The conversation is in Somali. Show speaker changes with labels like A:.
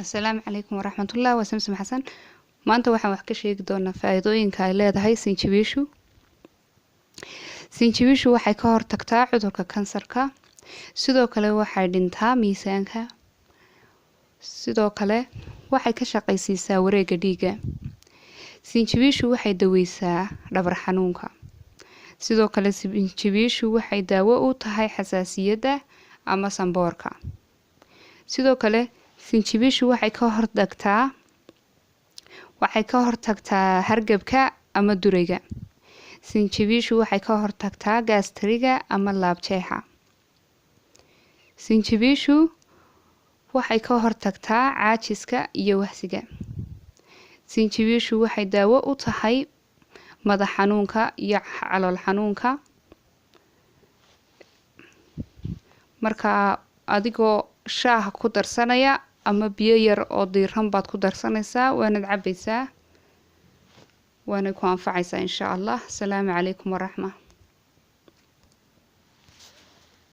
A: Asalaamu calaykum waraxmatullah. Waa Samsam Xasan. Maanta waxaan wax ka sheegi doonaa faa-iidooyinka ay leedahay sinjibiishu. Sinjibiishu waxay ka hortagtaa cudurka kansarka, sidoo kale waxay dhintaa miisaanka, sidoo kale waxay ka shaqaysiisaa wareega dhiigga. Sinjibiishu waxay daweysaa dhabar xanuunka. Sidoo kale sinjibiishu waxay daawo u tahay xasaasiyadda ama sanboorka. Sidoo kale sinjibiishu waxay ka hortagtaa hargabka ama durayga. Sinjibiishu waxay ka hortagtaa gaastariga ama laabjeexa. Sinjibiishu waxay ka hortagtaa caajiska iyo wahsiga. Sinjibiishu waxay daawo u tahay madax xanuunka iyo calool xanuunka. Marka adigoo shaaha ku darsanaya ama biyo yar oo diiran baad ku darsanaysaa, waanad cabaysaa, waanay ku anfacaysaa insha Allah. Asalaamu calaykum waraxma.